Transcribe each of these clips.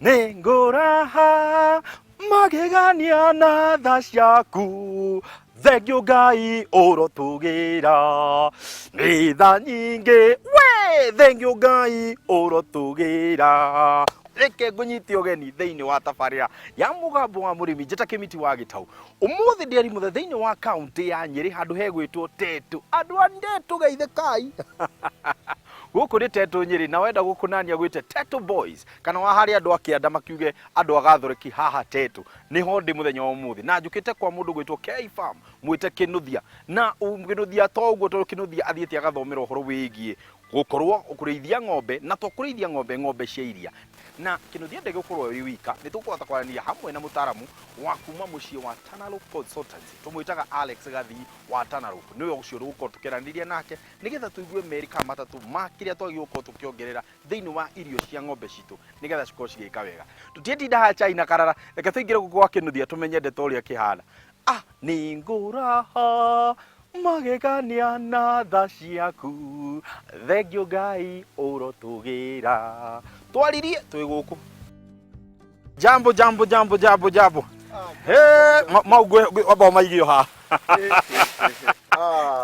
Nĩngũraha magegania na tha ciaku, thengiũ Ngai ũrotũgĩra. Nĩ tha nyingĩ we, thengiũ Ngai ũrotũgĩra. Reke ngũnyite ũgeni thĩinĩ wa tabarĩra ya Mũgambo wa Mũrĩmi, njĩta Kĩmiti wa Gĩtau. Ũmũthĩ ndĩ Arimuthe thĩinĩ wa kaũntĩ ya Nyĩrĩ handũ hegwĩtwo Tetu. Andũ a Ndetu geithĩkai. Gũkũ nĩ Tetu Nyĩrĩ na wenda gũkũnania gwĩte Tetu Boys kana wa harĩa andũ a kĩanda makiuge andũ a Gathoreki haha Tetu. Nĩho ndĩ mũthenya wa ũmũthĩ na njũkĩte kwa mũndũ gwĩtwo K Farm mwĩte Kĩnuthia. Na Kĩnuthia to ũguo tondũ Kĩnuthia athiĩte agathomera ũhoro wĩgiĩ gũkorwo kũrĩithia ng'ombe na to kũrĩithia ng'ombe, ng'ombe cia iria. Na Kĩnuthia ndegũkorwo arĩ wika, nĩ tũkũhota kwaranĩria hamwe na mũtaramu wa kuma mũciĩ wa Tanalope Consultancy, tũmwĩtaga Alex Gathii wa Tanalope. Nĩwe ũcio tũgũkorwo tũkĩaranĩria nake nĩgetha tũigue merĩ kana matatũ ma kĩrĩa twagĩrĩirwo gũkorwo tũkĩongerera thĩinĩ wa irio cia ng'ombe citũ nĩgetha cikorwo cigĩka wega. Tũtiĩtinda haha chai na karara, reke tũingĩre gũkũ gwa Kĩnuthia tũmenye ndeto ũrĩa kĩhana. Ah, nĩngũraha magegania na tha ciaku, thengiũ Ngai ũrotũgĩra. Twaririe twĩ gũkũ. Jambo, jambo, jambo, jambo, jambo. Hey, mau wamba ũmaigio haha.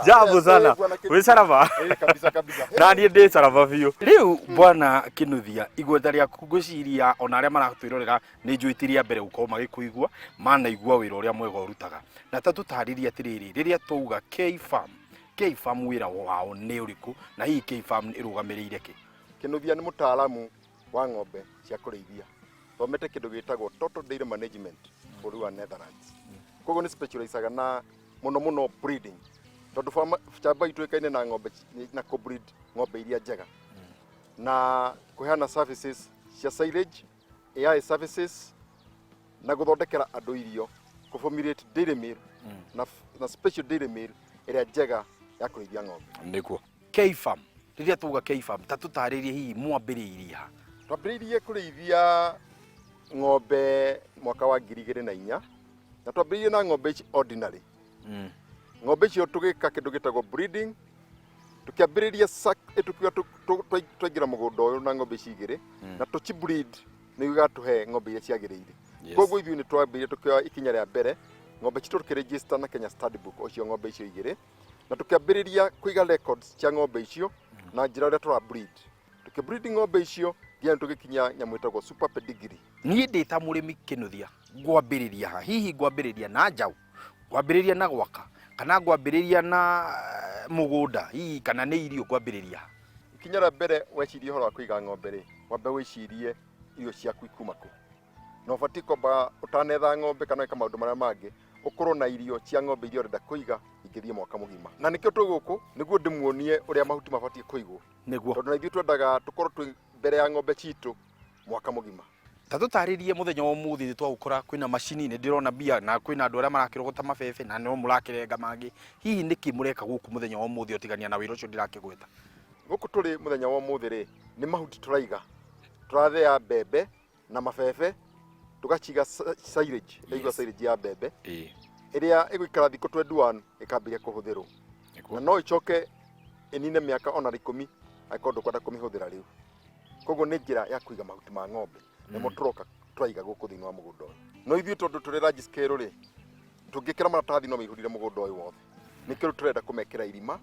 Jambo sana. Wĩ caraba? Kabisa kabisa. Na niĩ ndĩ caraba biũ. Rĩu bwana Kĩnuthia, igweta rĩaku ngwĩciria ona arĩa maratwĩrorera nĩ njũĩ ti rĩa mbere gũkorwo magĩkũigua, manaigua wĩra ũrĩa mwega ũrutaga. Na ta tũtarĩrie atĩrĩrĩ, rĩrĩa twauga K Farm, K Farm wĩra wao nĩ ũrĩkũ na hihi K Farm ĩrũgamĩrĩire kĩ? Kĩnuthia nĩ mũtaaramu wa ng'ombe cia kũrĩithia. Thomete kĩndũ gĩtagwo Total Dairy Management bũrũri wa Netherlands. Koguo nĩ specializaga na mũno mũno breeding. Tondũ chamba itũ ĩkaine na ng'ombe na kũ breed ng'ombe iria njega. Na kũheana services cia silage, AI services na gũthondekera andũ irio, kũ formulate dairy meal na special dairy meal ĩrĩa njega ya kũrĩithia ng'ombe. Nĩguo. K Farm, rĩrĩa twauga K Farm, ta tũtarĩrie hihi mwambĩrĩirie ha? Twambĩrĩirie kũrĩithia ng'ombe mwaka wa 2004 na twambĩrĩirie na ng'ombe ici ordinary. Ng'ombe icio tũgĩka kĩndũ gĩtagwo breeding, tũkĩambĩrĩria tũkiuga twaingĩra mũgũnda ũyũ na ng'ombe ici igĩrĩ na tũci breed nĩguo igatũhe ng'ombe iria ciagĩrĩire. Koguo ithuĩ nĩ twambĩrĩirie tũkĩoya ikinya rĩa mbere, ng'ombe citũ tũkĩregister na Kenya Stud Book o cio ng'ombe icio igĩrĩ, na tũkĩambĩrĩria kũiga records cia ng'ombe icio na njĩra ũrĩa tũra breed. Tũkĩ breed ng'ombe icio nginya tũgĩkinya nyamũ ĩtagwo super pedigree. Niĩ ndĩ ta mũrĩmi Kĩnuthia ngwambĩrĩria ha? Hihi ngwambĩrĩria na njaũ, ngwambĩrĩria na gwaka, kana ngwambĩrĩria na mũgũnda hihi, kana nĩ irio ngwambĩrĩria ha? Ikinya rĩa mbere weciria ũhoro wa kũiga ng'ombe rĩ, wambe wĩcirie irio ciaku ikuma kũ. Na ũbatiĩ kwamba ũtanetha ng'ombe kana wĩka maũndũ marĩa mangĩ, ũkorwo na irio cia ng'ombe iria ũrenda kũiga ingĩthiĩ mwaka mũgima. Na nĩkĩo twĩ gũkũ nĩguo ndĩmuonie ũrĩa mahuti mabatiĩ kũigwo. Nĩguo. Tondũ na ithuĩ twendaga tũkorwo twĩ mbere ya ng'ombe citũ mwaka mũgima. Ta tũtarĩrie mũthenya wa ũmũthĩ nĩ twagũkora kwĩna macini, nĩ ndĩrona mbia na kwĩna andũ arĩa marakĩrogota mabebe na no mũrakĩrenga mangĩ. Hihi nĩkĩ mũreka gũkũ mũthenya wa ũmũthĩ ũtigania na wĩra ũcio ndĩrakĩgweta? Gũkũ tũrĩ mũthenya wa ũmũthĩ rĩ, nĩ mahuti tũraiga. Tũrathĩa mbembe na mabebe tũgaciga silage, ĩigua silage ya mbembe ĩrĩa ĩgũikara thikũ 21 ĩkambĩrĩria kũhũthĩrwo. Na no ĩcoke ĩnine mĩaka ona 10 angĩkorwo ndũkwenda kũmĩhũthĩra rĩu. Koguo nĩ njĩra ya kũiga mahuti ma ng'ombe nĩmo tũroka tũraiga gũkũ thĩinĩ wa mũgũnda ũyũ. No ithuĩ tondũ tũrĩ large scale rĩ, tũngĩkĩra maratathi no maihũrire mũgũnda ũyũ wothe. Nĩkĩo rĩu tũrenda kũmekĩra irima,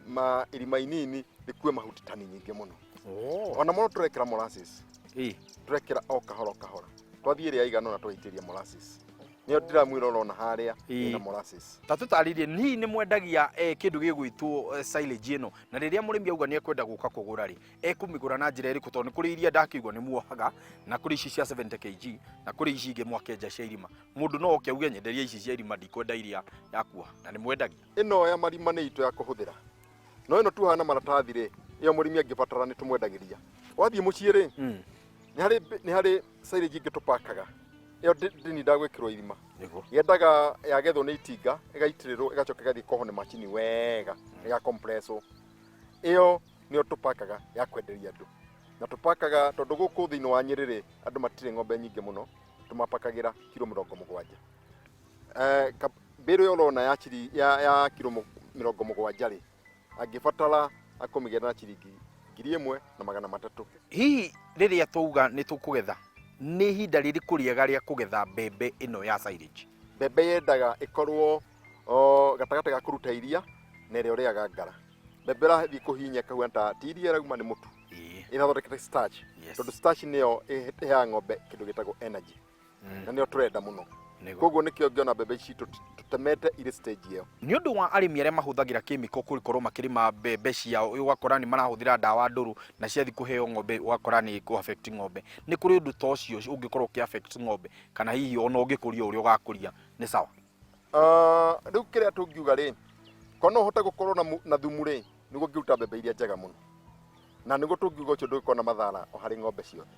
ma irima inini rĩkue mahuti tani nyingĩ mũno. Ona mũno tũrekĩra molasses. Tũrekĩra o kahora o kahora. Twathiĩ ĩrĩa ĩigana ũna tũgaitĩrĩria molasses. Nĩyo ndĩramwĩra ũrona harĩa ĩna molasses. Ta tũtarĩrie, hihi nĩ mwendagia kĩndũ gĩgwĩtwo silage ĩno, na rĩrĩa mũrĩmi auga nĩ ekwenda gũka kũgũra rĩ, ekũmĩgũra na njĩra ĩrĩkũ? Tondũ nĩ kũrĩ iria ndakĩigua nĩ muohaga, na kũrĩ ici cia 70 kg, na kũrĩ ici ingĩ mwakenja cia irima. Mũndũ no oke auge nyenderia ici cia irima ndikwenda iria ya kuoha, na nĩ mwendagia? Ĩno ya marima nĩ itũ ya kũhũthĩra, no ĩno tuohaga na maratathi rĩ, ĩyo mũrĩmi angĩbatara nĩ tũmwendagĩria. Wathiĩ mũciĩ rĩ, nĩ harĩ silage ingĩ tũpakaga, ĩyo ndĩnindaga gwĩkĩrwo irima. Yendaga yagethwo nĩ itinga, ĩgaitĩrĩrwo, ĩgacoka ĩgathiĩ ĩkohwo nĩ macini wega, ĩga compress wo. Ĩyo nĩyo tũpakaga ya kwenderia andũ. Na tũpakaga tondũ gũkũ thĩinĩ wa Nyĩrĩ rĩ, andũ matirĩ ng'ombe nyingĩ mũno, tũmapakagĩra kiro 70. Mbĩrũ ĩyo ũrona ya kiro 70 rĩ, angĩbatara akũmĩgĩra na ciringi 1300. Hihi rĩrĩa twauga nĩ tũkũgetha Nĩ ihinda rĩrĩkũ rĩega rĩa kũgetha mbembe ĩno ya silage? Mbembe yendaga ĩkorwo o gatagatĩ ga kũruta iria na ĩrĩa ũrĩaga ngara. Mbembe ĩrathiĩ kũhinya ĩkahuana ta ti iria ĩrauma, nĩ mũtu. Ĩrathondekete starch. Tondũ starch nĩyo ĩheaga ng'ombe kĩndũ gĩtagwo energy. Na nĩyo tũrenda mũno. Koguo nĩkĩo ngĩona mbembe ici tũtemete irĩ stage ĩyo. Nĩ ũndũ wa arĩmi arĩa mahũthagĩra kĩmĩko gũkorwo makĩrĩma mbembe ciao, ũgakora nĩ marahũthĩra ndawa ndũrũ na ciathiĩ kũheo ng'ombe ũgakora nĩ kũ affect ng'ombe. Nĩ kũrĩ ũndũ ta ũcio ũngĩkorwo ũkĩ affect ng'ombe kana hihi ona ũngĩkũria ũrĩa ũgakũria nĩ sawa? Rĩu kĩrĩa tũngiuga rĩ, korwo no ũhote gũkorwo na thumu rĩ, nĩguo ũngĩruta mbembe iria njega mũno. Na nĩguo tũngiuga ũcio ndũngĩkorwo na mathara o harĩ ng'ombe ciothe.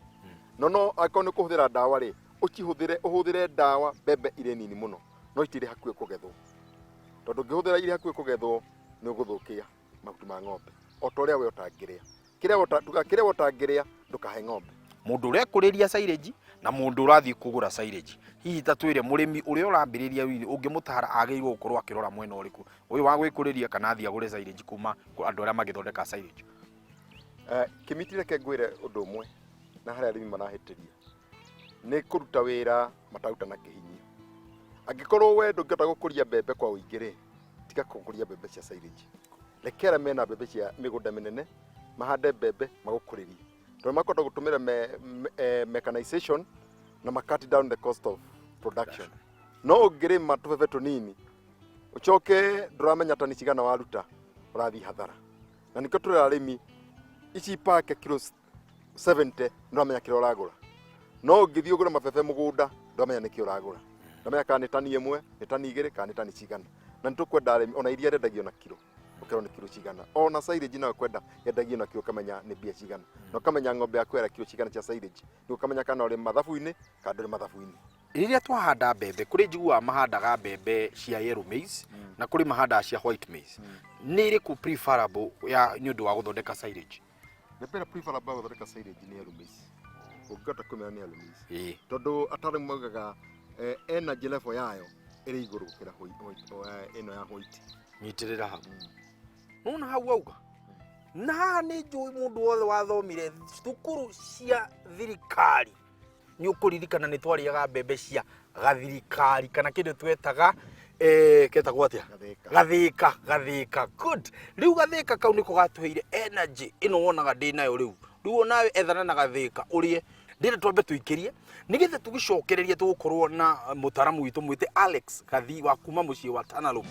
No no angĩkorwo nĩ kũhũthĩra ndawa rĩ, ũcihũthĩre, ũhũthĩre ndawa mbembe irĩ nini mũno, no itirĩ hakuhĩ kũgethwo. Tondũ ũngĩhũthĩra irĩ hakuhĩ kũgethwo, nĩ ũgũthũkia mahuti ma ng'ombe. O ta ũrĩa we ũtangĩrĩa. Kĩrĩa we tuga kĩrĩa we ũtangĩrĩa, ndũkahe ng'ombe. Mũndũ ũrekũrĩria silage na mũndũ ũrathiĩ kũgũra silage. Hihi ta twĩre mũrĩmi ũrĩa ũrambĩrĩria wini ũngĩmũtara agĩrĩirwo gũkorwo akĩrora mwena ũrĩkũ? Ũyũ wa gwĩkũrĩria kana athiĩ agũre silage kuma andũ arĩa magĩthondeka silage? Kĩmiti reke ngwĩre ũndũ ũmwe na harĩa arĩmi marahĩtĩria nĩ kũruta wĩra mataruta na kĩhinyio. Angĩkorwo we ndũngĩhota gũkũria mbembe kwa ũingĩ rĩ, tiga gũkũria mbembe cia silage. Reke arĩa mena mbembe cia mĩgũnda mĩnene mahande mbembe magũkũrĩrie, tondũ makũhota gũtũmĩra mechanization na ma cut down the cost of production. No ũngĩrĩma tũbebe tũnini ũcoke ndũramenya tani cigana waruta, ũrathiĩ hathara. Na nĩkĩo tũrera arĩmi ici pake kilo 70 ndũramenya kĩrĩa ũragũra. No ũngĩthiĩ ũgũre mabebe mũgũnda ndũramenya nĩkĩ ũragũra, ndũramenya kana nĩ tani 1, nĩ tani 2, kana nĩ tani cigana. Na nĩ tũkwenda arĩmi ona iria rĩendagio na kilo, ũkerwo nĩ kilo cigana. Ona silage nayo kwenda yendagio na kilo, ũkamenya nĩ mbia cigana, na ũkamenya ng'ombe yaku ĩrĩa kilo cigana cia silage, nĩguo ũkamenya kana ũrĩ mathabu-inĩ kana ndũrĩ mathabu-inĩ. Rĩrĩa twahanda mbembe, kũrĩ njiguaga mahandaga mbembe cia yellow maize na kũrĩ mahandaga cia white maize. Nĩ ĩrĩkũ preferable ya nĩ ũndũ wa gũthondeka silage? Mbembe ĩrĩa preferable ya gũthondeka silage nĩ yellow maize. Ũngĩhota kũmĩona nĩ yellow maize. Tondũ ataaramu maugaga energy level yayo ĩrĩ igũrũ gũkĩra ĩno ya white. Nyitĩrĩra hau. Nona hau auga. Na haha nĩ njũĩ mũndũ wothe wathomire thukuru cia thirikari nĩ ũkũririkana nĩ twarĩaga mbembe cia gathirikari kana kĩndũ twetaga ketagwo atĩa? Gathĩka. Gathĩka, gathĩka. Good. Rĩu gathĩka kau nĩko gatũheire energy ĩno wonaga ndĩ nayo rĩu. Rĩu onawe ethana na gathĩka ũrĩe. Ndĩrenda twambe tũikĩrie nĩgetha tũgĩcokererie tũgũkorwo na mũtaaramu witũ mwĩte Alex Gathii wa kuma mũciĩ wa Tana Loop.